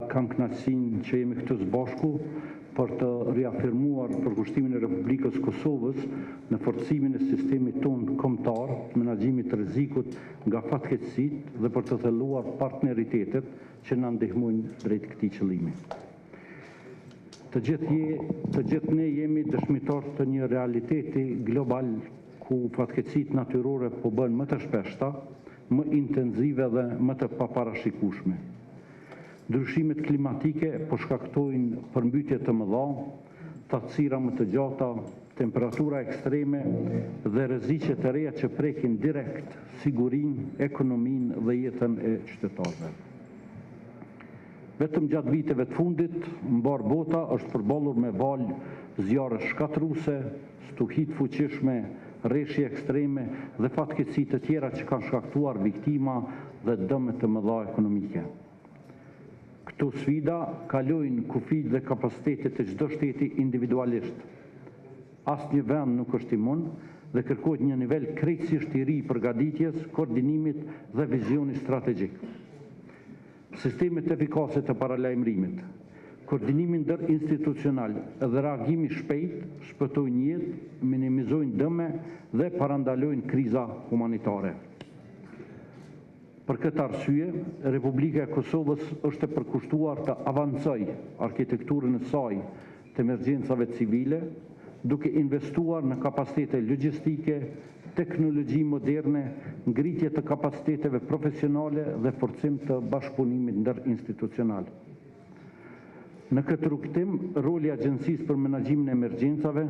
Kam kënaqësinë që jemi këtu së bashku për të riafirmuar përkushtimin e Republikës së Kosovës në forcimin e sistemit tonë kombëtar të menaxhimit të rrezikut nga fatkeqësitë dhe për të thelluar partneritetet që na ndihmojnë drejt këtij qëllimi. Të gjithë je, të gjithë ne jemi dëshmitarë të një realiteti global ku fatkeqësitë natyrore po bëhen më të shpeshta, më intenzive dhe më të paparashikueshme. Ndryshimet klimatike po shkaktojnë përmbytje të mëdha, thatësira më të gjata, temperatura ekstreme dhe rreziqe të reja që prekin direkt sigurinë, ekonominë dhe jetën e qytetarëve. Vetëm gjatë viteve të fundit, mbarë bota është përballur me valë zjarresh shkatërruese, stuhi të fuqishme, reshje ekstreme dhe fatkeqësi të tjera që kanë shkaktuar viktima dhe dëme të mëdha ekonomike. Këto sfida kalojnë kufijtë dhe kapacitetet e çdo shteti individualisht. Asnjë vend nuk është imun dhe kërkohet një nivel krejtësisht i ri i përgatitjes, koordinimit dhe vizionit strategjik. Sistemet efikase të paralajmërimit, koordinimi ndërinstitucional dhe reagimi i shpejtë shpëtojnë jetë, minimizojnë dëme dhe parandalojnë kriza humanitare. Për këtë arsye, Republika e Kosovës është e përkushtuar të avancojë arkitekturën e saj të emergjencave civile, duke investuar në kapacitete logjistike, teknologji moderne, ngritje të kapaciteteve profesionale dhe forcim të bashkëpunimit ndërinstitucional. Në këtë rrugëtim, roli i Agjencisë për Menaxhimin e Emergjencave,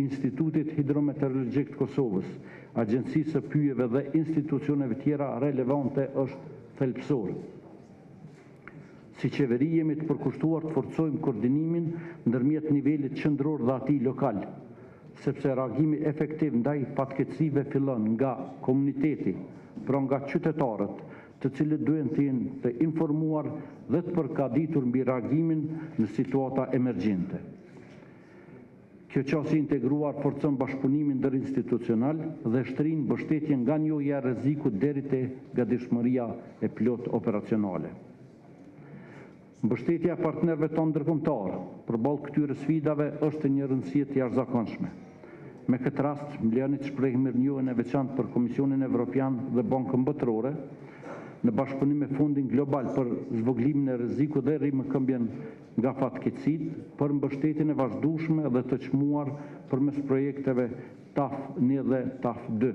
Institutit Hidrometeorologjik të Kosovës, Agjencisë së Pyjeve dhe institucioneve tjera relevante është thelbësor. Si qeveri jemi të përkushtuar të forcojmë koordinimin ndërmjet nivelit qendror dhe atij lokal, sepse reagimi efektiv ndaj fatkeqësive fillon nga komuniteti, pra nga qytetarët, të cilët duhet të jenë të informuar dhe të përgatitur mbi reagimin në situata emergjente. Kjo qasje integruar forcon bashkëpunimin ndërinstitucional dhe shtrin mbështetjen nga njohja e rrezikut deri te gatishmëria e plotë operacionale. Mbështetja e partnerëve tonë ndërkombëtar përballë këtyre sfidave është e një rëndësie të jashtëzakonshme. Me këtë rast, më lejoni të shpreh mirënjohjen e veçantë për Komisionin Evropian dhe Bankën Botërore, në bashkëpunim me Fondin Global për zvogëlimin e rrezikut dhe rimëkëmbjen nga fatkeqësitë, për mbështetjen e vazhdueshme dhe të çmuar përmes projekteve TAF 1 dhe TAF 2.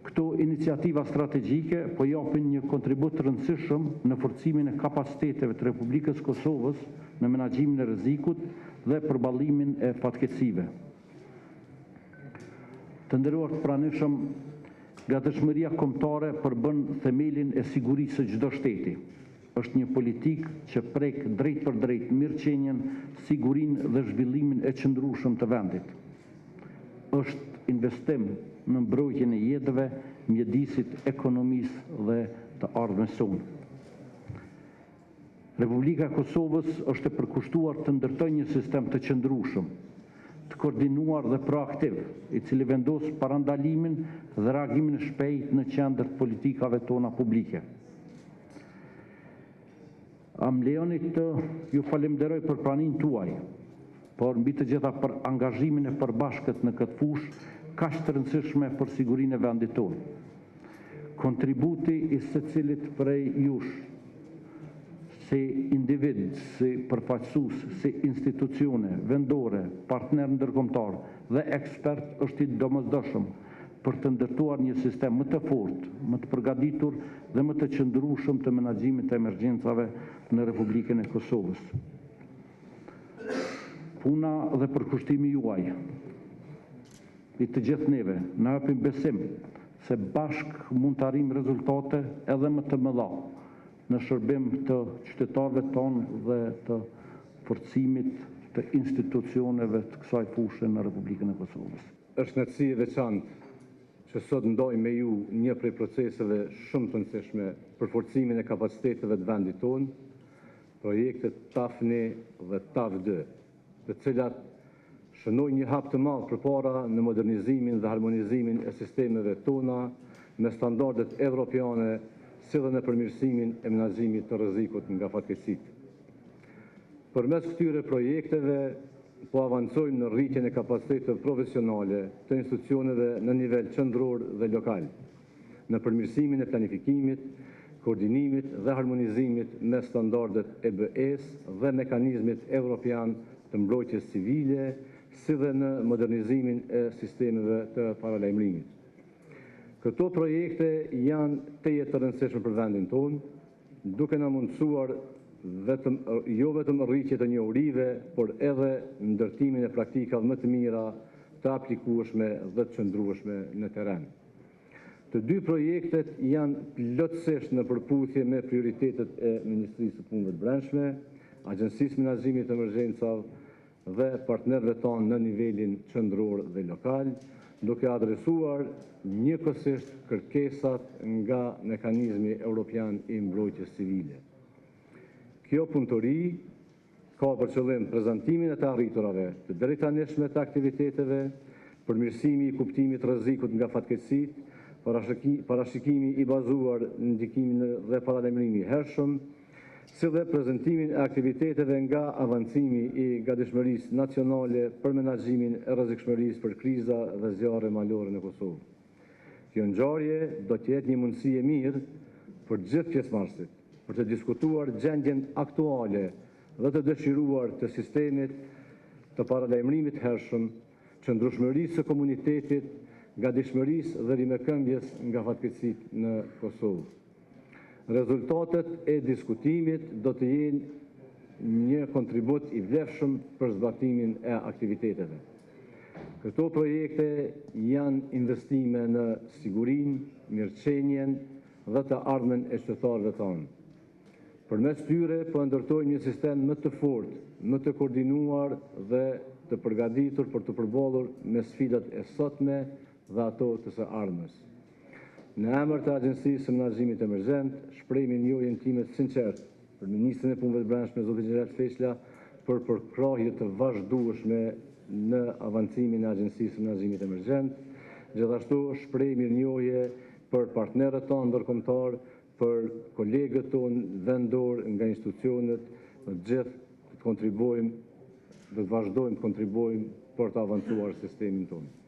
Këto iniciativa strategjike po japin një kontribut të rëndësishëm në forcimin e kapaciteteve të Republikës së Kosovës në menaxhimin e rrezikut dhe përballimin e fatkeqësive. Të nderuar të pranishëm, gatishmëria kombëtare përbën themelin e sigurisë së çdo shteti. Është një politikë që prek drejtpërdrejt mirëqenien, sigurinë dhe zhvillimin e qëndrueshëm të vendit. Është investim në mbrojtjen e jetëve, mjedisit, ekonomisë dhe të ardhmes sonë. Republika e Kosovës është e përkushtuar të ndërtojë një sistem të qëndrueshëm, të koordinuar dhe proaktiv, i cili vendos parandalimin dhe reagimin e shpejtë në qendër të politikave tona publike. A më lejoni të ju falemnderoj për praninë tuaj, por mbi të gjitha për angazhimin e përbashkët në këtë fushë kaq të rëndësishme për sigurinë e vendit tonë. Kontributi i secilit prej jush, si individ, si përfaqësues, si institucione vendore, partner ndërkombëtar dhe ekspert është i domosdoshëm për të ndërtuar një sistem më të fortë, më të përgatitur dhe më të qëndrueshëm të menaxhimit të emergjencave në Republikën e Kosovës. Puna dhe përkushtimi juaj i të gjithë neve na japin besim se bashkë mund të arrijmë rezultate edhe më të mëdha në shërbim të qytetarëve tonë dhe të forcimit të institucioneve të kësaj fushe në Republikën e Kosovës. Është kënaqësi e veçantë që sot ndaj me ju një prej proceseve shumë të rëndësishme për forcimin e kapaciteteve të vendit tonë, projektet TAF 1 dhe TAF 2, të cilat shënojnë një hap të madh përpara në modernizimin dhe harmonizimin e sistemeve tona me standardet evropiane si dhe në përmirësimin e menaxhimit të rrezikut nga fatkeqësitë. Përmes këtyre projekteve po avancojmë në rritjen e kapaciteteve profesionale të institucioneve në nivel qendror dhe lokal, në përmirësimin e planifikimit, koordinimit dhe harmonizimit me standardet e BE-së dhe mekanizmit evropian të mbrojtjes civile, si dhe në modernizimin e sistemeve të paralajmërimit. Këto projekte janë tejet të rëndësishme për vendin tonë, duke na mundësuar vetëm jo vetëm rritje të njohurive, por edhe ndërtimin e praktikave më të mira të aplikueshme dhe të qëndrueshme në terren. Të dy projektet janë plotësisht në përputhje me prioritetet e Ministrisë së Punëve të Brendshme, Agjencisë së Menaxhimit të Emergjencave dhe partnerëve tanë në nivelin qendror dhe lokal, duke adresuar njëkohësisht kërkesat nga Mekanizmi Evropian i Mbrojtjes Civile. Kjo punëtori ka për qëllim prezantimin e të arriturave të deritanishme të aktiviteteve, përmirësimi i kuptimit të rrezikut nga fatkeqësitë, parashikimi i bazuar në ndikimin dhe paralajmërimi i hershëm, si dhe prezantimin e aktiviteteve nga avancimi i gatishmërisë nacionale për menaxhimin e rrezikshmërisë për kriza dhe zjarre malore në Kosovë. Kjo ngjarje do të jetë një mundësi e mirë për gjithë pjesëmarrësit, për të diskutuar gjendjen aktuale dhe të dëshiruar të sistemit të paralajmërimit të hershëm, qëndrueshmërisë së komunitetit, gatishmërisë dhe rimëkëmbjes nga fatkeqësitë në Kosovë. Rezultatet e diskutimit do të jenë një kontribut i vlefshëm për zbatimin e aktiviteteve. Këto projekte janë investime në sigurinë, mirëqenien dhe të ardhmen e qytetarëve tanë. Përmes tyre po e ndërtojmë një sistem më të fortë, më të koordinuar dhe të përgatitur për të përballur me sfidat e sotme dhe ato të së ardhmes. Në emër të Agjencisë së Menaxhimit Emergjent, shpreh mirënjohjen time të sinqertë për Ministrin e Punëve të Brendshme, zotin Xhelal Sveçla, për përkrahje të vazhdueshme në avancimin e Agjencisë së Menaxhimit Emergjent. Gjithashtu shpreh mirënjohje për partnerët tanë ndërkombëtar, për kolegët tonë vendor nga institucionet, të gjithë të kontribuojmë, do të vazhdojmë të kontribuojmë për të avancuar sistemin tonë.